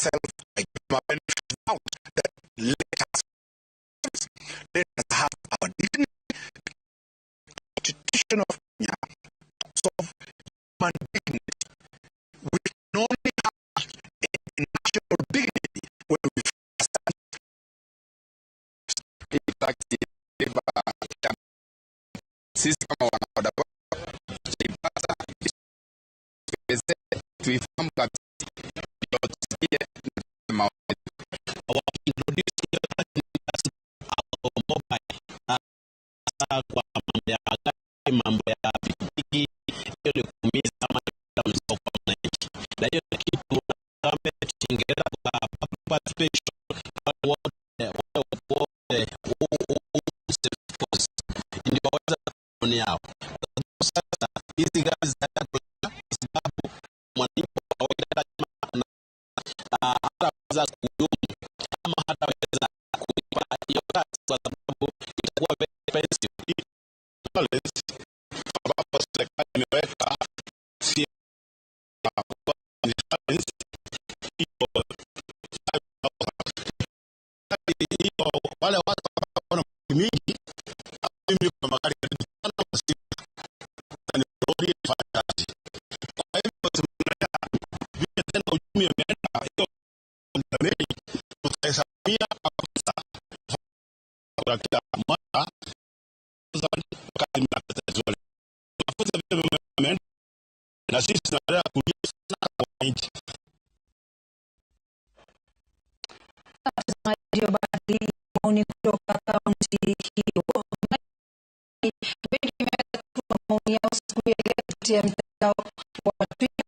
Myself, I give my benefit of doubt that let us have our dignity. Constitution of Kenya talks of human dignity. We can only have a national dignity when we Hii tax ilipa sisi kama wanabodaboda tutaipata tuweze tuifahamu kabisa ndio tusikie maoni. Wakiintroduce hiyo tax mobile hasa kwa mambo ya magari, mambo ya pikipiki, hiyo ni kuumiza ama ni mzigo kwa mwananchi, na hiyo ni kitu government ingeleta kwa public participation, wale wote ndio waweza maoni yao. Sasa hizi gari zitaenda kwa sababu mwananchi wa kawaida hataweza kudumu ama hataweza kulipa hiyo tax kwa sababu itakuwa very expensive. Ambapo serikali imeweka si insurance hiyo hiyo, wale watu ambao wana mingi, mimi kwa magari karibu tano sita na ni lori ifanye kazi. Kwa hivyo tunaona vile tena uchumi imeenda hiyo meli, tutahesabia kabisa kwa kila mwaka wakati mnapata vizuri mafuta vile vimeenda, na sisi tunaendelea kulia sana kwa wananchi. Ndio baadhi ya maoni kutoka kaunti hiyo. Wengi wameweza kutuma maoni yao siku ya leo kupitia mtandao wa Twitter.